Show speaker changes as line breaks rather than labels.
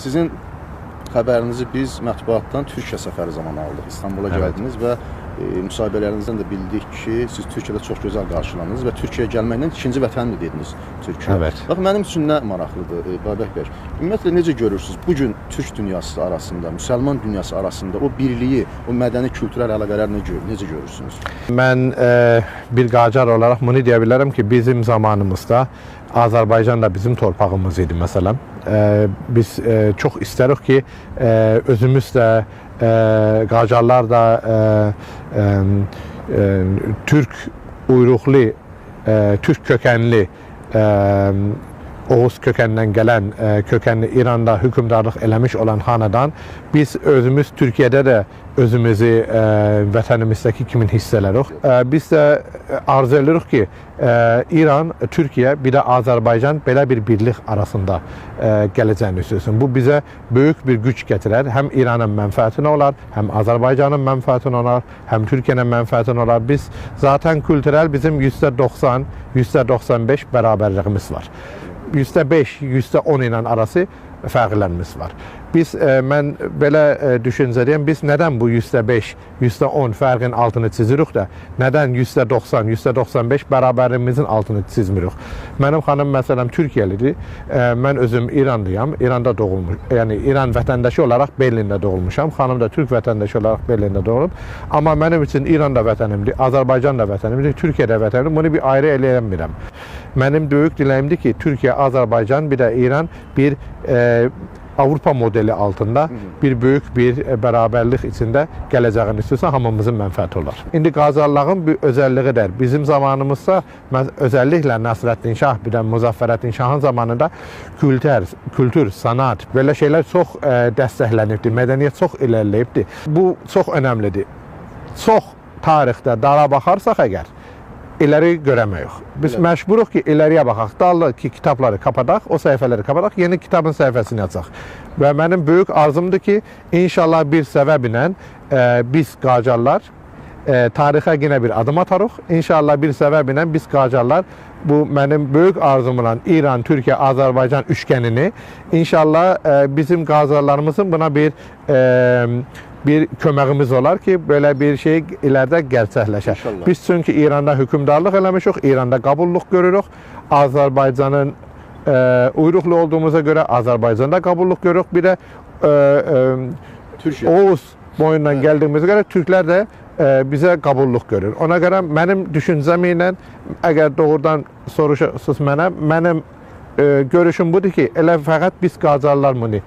Sizin xəbərinizi biz mətbuatdan Türkiyə səfəri zamanı aldıq. İstanbula gəldiniz və müsahibələrinizdən də bildik ki, siz Türkiyədə çox gözəl qarşılandınız və Türkiyəyə gəlməklə ikinci vətəndir dediniz Türkiyə.
Evet.
Bax, mənim üçün nə maraqlıdır, Babək bəy? Ümumiyyətlə necə görürsüz bu gün Türk dünyası arasında, müsəlman dünyası arasında o birliyi, o mədəni kültürel əlaqələr necə görürsünüz?
Mən bir Qacar olaraq bunu deyə bilərəm ki, bizim zamanımızda Azərbaycan da bizim torpağımız idi məsələn. Biz çox istərik ki, özümüz də Qacarlar da Türk uyruqlu, Türk kökənli, Oğuz kökəndən gələn, kökənli İranda hökmdarlıq eləmiş olan xanadan, biz özümüz Türkiyədə də özümüzü vətənimizdəki kimi hiss elərik. Biz də arzu edirik ki, İran, Türkiyə, bir də Azərbaycan belə bir birlik arasında gələcəyini istəyirsin. Bu bizə böyük bir güc gətirər. Həm İranın mənfəətinə olar, həm Azərbaycanın mənfəətinə olar, həm Türkiyənin mənfəətinə olar. Biz zaten kültürel bizim %90, %95 bərabərliyimiz var. %5, %10 ilə arası fərqlərimiz var. Biz, mən belə düşüncəliyəm, biz nədən bu %5, %10 fərqin altını çizirik də, nədən %90, %95 bərabərliyimizin altını çizmirik? Mənim xanım məsələn Türkiyəlidir, mən özüm İranlıyam, İranda doğulmuş, yəni İran vətəndaşı olaraq Berlində doğulmuşam, xanım da Türk vətəndaşı olaraq Berlində doğulub. Amma mənim üçün İran da vətənimdir, Azərbaycan da vətənimdir, Türkiyə də vətənimdir, bunu bir ayrı eləyəmirəm. Mənim böyük diləyimdir ki, Türkiyə, Azərbaycan, bir də İran bir Avropa modeli altında bir böyük bir bərabərlik içində gələcəyini istəyirsə hamımızın mənfəəti olar. İndi Qacarlığın bir özəlliyidir. Bizim zamanımızda özəlliklə Nasrəddin Şah, bir də Müzəffərəddin Şahın zamanında kültür, sənət belə şeylər çox dəstəklənibdir. Mədəniyyət çox irəliləyibdir. Bu çox önəmlidir. Çox tarixdə dara baxarsaq əgər, ileri görəməyik. Biz məcburuq ki, ileriyə baxaq. Dallı ki, kitabları kapadaq, o səhifələri kapadaq, yeni kitabın səhifəsini açaq. Və mənim böyük arzumdur ki, inşallah bir səbəblə biz Qacarlar tarixə yenə bir adım atarıq. İnşallah bir səbəblə biz Qacarlar, bu mənim böyük arzum olan İran, Türkiyə, Azərbaycan üçgənini, inşallah bizim Qacarlarımızın buna bir köməyimiz olar ki, belə bir şey ileride gerçəkləşər.
İnşallah.
Biz çünki İranda hökmdarlıq eləmişik, İranda qabulluq görürük. Azərbaycanın uyruqlu olduğumuza görə Azərbaycanda qabulluq görürük. Bir də Oğuz boyundan gəldiyimizə görə Türklər də bizə qabulluq görür. Ona görə mənim düşüncəm ilə, əgər doğrudan soruşursunuz mənə, mənim görüşüm budur ki, elə fəqət biz Qacarlar bunu